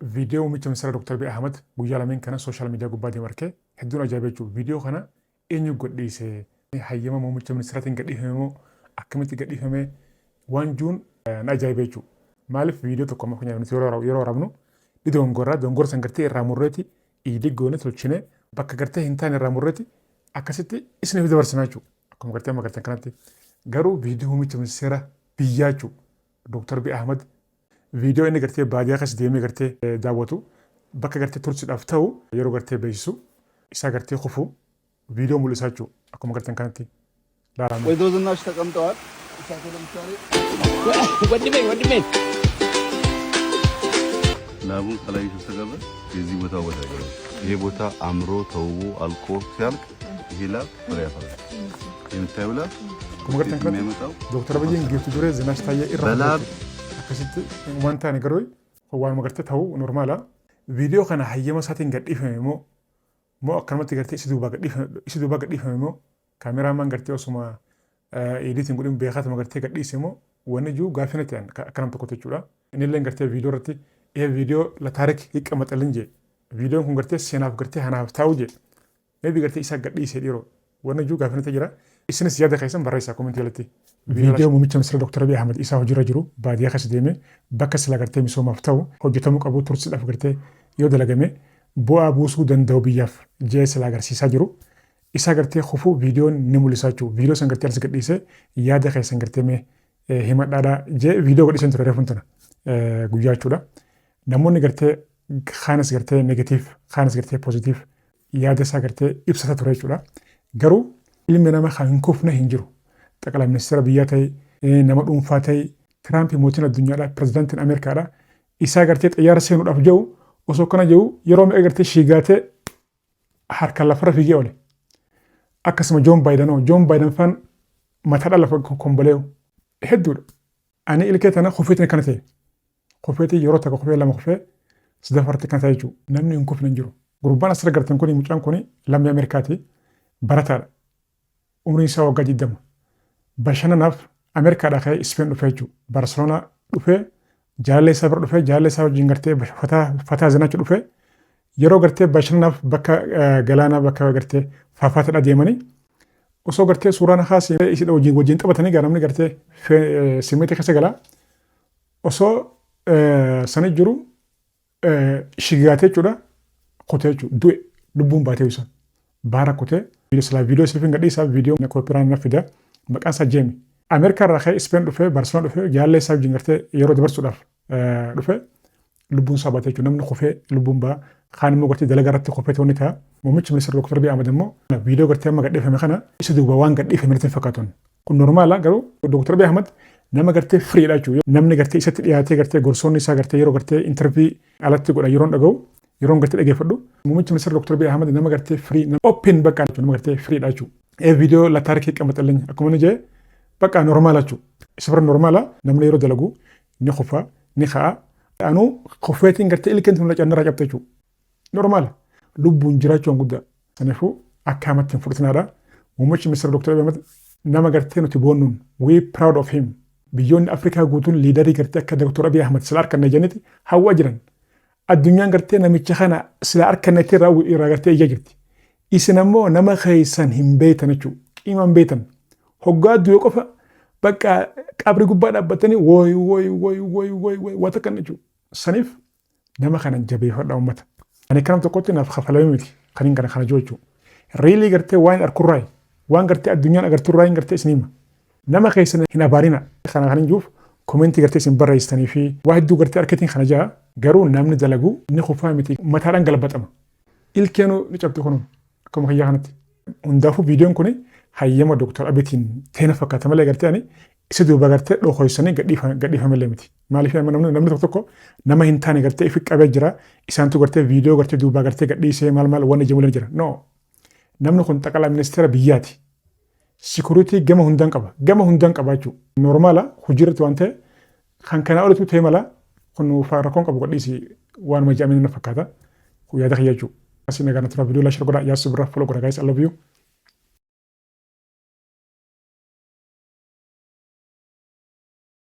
Viidiyoo muummicha ministeera Dr. Abiy Ahmad guyyaa lameen kana social media gubbaa deemu arkee hedduun ajaa'iba jechuudha. Viidiyoo kana eenyu gadhiise? Hayyama muummicha ministeeraatiin gadhiifame moo akkamitti gadhiifame? Waan juun na ajaa'iba jechuudha. Maaliif viidiyoo tokko amma fakkeenyaaf nuti yeroo waraabnu ni dogongorra, dogongora san gartee irraa murreeti edit goone tolchine bakka gartee hin taane irraa murreeti akkasitti isiniif dabarsina jechuudha. Akkuma gartee amma gartan kanatti. Garuu viidiyoo muummicha ministeera biyyaa jechuudha. Dr. Abiy Ahmad viidiyoo inni gartee baadiyyaa keessa deemee gartee daawwatu, bakka gartee tursiidhaaf ta'u yeroo gartee beeksisu, isaa gartee kufu viidiyoo mul'isaa jechuudha. Akkuma gartan kanatti laalame. ወይዘሮ ዝናሽ ተቀምጠዋል። እሳቸው ለምሳሌ ወንድሜ ወንድሜ ላቡን ካላየሽ በስተቀር የዚህ ቦታ ውበት አይገባም። ይሄ ቦታ አምሮ ተውቦ አልቆ ሲያልቅ ይሄ ላብ ፍሬ ያፈራል። የምታየው ላብ Akkuma gartan ውጤት kanatti የሚያመጣው Dr. Abiyyiin giifti duree Zinaash Taayyee irra በላብ akkasitti waan taane garuu waanuma gartee ta'uu normaala. Viidiyoo kana hayyama isaatiin gadhiifame moo akkanumatti gartee isi duubaa gadhiifame moo cameraman gartee osuma editiin godhin beekaatuma gartee gadhiise moo wanni jiru gaaffii natti akka nam tokkotti jechuudha. Inni illee gartee viidiyoo irratti ee viidiyoo ለታሪክ ይቀመጥልን jee, viidiyoon kun gartee seenaaf gartee hanaaf taa'u jee, maybe gartee isaa gadhiise dhiiroo wanni jiru gaaffii natti jira. Isinis yaada keessan barreessaa commentii jalatti. Viidiyoo muummicha ministeera Dr. Abiy Ahmad isaa hojiirra jiru baadiyyaa keessa deemee bakka sila gartee misoomaaf ta'u hojjetamuu qabu, tursiidhaaf gartee yoo dalagame bu'aa buusuu danda'u biyyaaf jee sila agarsiisaa jiru. Isaa gartee kufuu viidiyoon ni mul'isa jechuudha. Viidiyoo san gartee as gadhiisee yaada keessan gartee mee himadhaadhaa jee viidiyoo gadhiisan ture reefuun tana guyyaa jechuudha. Namoonni gartee kaanis gartee negative, kaanis gartee positive yaada isaa gartee ibsata ture jechuudha. Garuu ilmi namaa kan hin kufne hin jiru. ጠቅላይ ministeera biyyaa ta'e, nama dhuunfaa ta'e, Tiraamp mootiin addunyaadha, pirezidaantiin Ameerikaadha. Isaa gartee xayyaara seenuudhaaf jiru osoo akkana jiru yeroo meeqa gartee shiigaatee harkaan lafarra fiigee oole. Akkasuma Joon Baayidanoo, Joon Baayidan faan mataadhaan lafa kombolee'u hedduudha. Ani ilkee tana kufeetiin akkana ta'e. Kufeetii yeroo takka kufee, lama kufee, sadaffaratti akkana ta'e jechuudha. Namni hin kufne hin jiru. Gurbaan asirra gartan kuni, mucaan kuni lammii Ameerikaati. Barataadha. Umriin isaa waggaa 20. Bashannanaaf Ameerikaadhaa ka'ee Ispeen dhufee jechuudha. Barcelona dhufee, jaalallee isaa bira dhufee, jaalallee isaa wajjin gartee fataa fataa zinaachuu dhufee, yeroo gartee bashannanaaf bakka galaanaa, bakka gartee faafaatidha deemanii osoo gartee suuraan kaasee isidha wajjin taphatanii gaa namni gartee simmeetii keessa galaa osoo sani jiru shigaatee jechuudha, kutee jechuudha, du'e, lubbuun baatee isa baara kutee. Viidiyoo silaa viidiyoo isiniif gadhiisaa, viidiyoo copyright na fida. Maqaan isaa Jeemi. Ameerikaa irraa ka'ee Ispeen dhufee, Barcelona dhufee, jaalallee isaa wajjin gartee yeroo dabarsuudhaaf dhufee lubbuun isaa baatee jechuudha. Namni kufee lubbuun ba'a, kaan immoo gartee dalagaa irratti kufee ta'uu ni ta'a. Muummichi ministeera Dr. Abiy Ahmad immoo viidiyoo gartee amma gadhiifame kana isa duuba waan gadhiifame natti hin fakkaatu. Kun normaala, garuu Dr. Abiy Ahmad nama gartee freedha jechuudha. Namni gartee isatti dhiyaatee gartee gorsoonni isaa gartee yeroo gartee interview alatti godha yeroon dhaga'u, yeroon gartee dhageeffadhu, muummichi ministeera Dr. Abiy Ahmad nama gartee free, nama open bakka jechuudha, nama gartee freedha jechuudha. Ee viidiyoo ለታሪክ ይቀመጥልኝ akkuma inni jee bakka normaala jechuudha. Isa bira normaala, namni yeroo dalagu ni kufa, ni ka'a. Anuu kufeetiin gartee ilkeen tun cannarraa cabte jechuudha. Normaala. Lubbuun jiraachuun guddaa. Saniifuu akka hamatti hin fudhatinaadha. Muummichi ministeera Dr. Abiy Ahmad nama gartee nuti boonnuun, we proud of him. Biyyoonni Afrikaa guutuun leaderii gartee akka Dr. Abiy Ahmad sila harkanne jenniti hawwaa jiran. Addunyaan gartee namicha kana sila harkannetti irraa gartee ijaa jirti. Isin ammoo nama keessan hin beektan jechuudha. Qiima hin beektan. Hoggaa du'e qofa bakka qabri gubbaa dhaabbatanii wooy wooy wooy wooy wooy wooy waa takkan jechuudha. Saniif nama kana jabeeffadha uummata. Ani kanam tokkotti naaf kafalame miti kan hin kana jiru jechuudha. Really gartee waan arkurraa, waan gartee addunyaan agarturraa hin gartee isin hima. Nama keessan hin abaarina. Kana kan hin jiruuf commentii gartee isin barreessitanii fi waa hedduu gartee argatiin kana jaa, garuu namni dalagu inni kufaa miti, mataadhaan galbatama. Ilkeenuu ni cabdi kunuu akkuma kiyyaa kanatti. Hundaafuu viidiyoon kun hayyama Dr. Abiyitiin teena fakkaata malee gartee ani isa duuba gartee dhokoysanii gadhiifamallee miti. Maaliif namni tokko tokko nama hin taane gartee ifi qabee jira, isaantu gartee viidiyoo gartee duubaa gartee gadhiisee maal maal wanni jimulee jira. No. Namni kun xaqalaa ministeera biyyaati. Security gama hundaan qaba. Gama hundaan qaba jechuudha. Normaala hojiirratti waan ta'e kan kanaa olitu ta'e mala kun rakkoon qabu gadhiisi waanuma jedhamee na fakkaata. Yaada kiyya jechuudha. Asii nagaa na tura, viidiyoo like, share godhaa, yaasuu birraa follow godhaa, guys, I love you.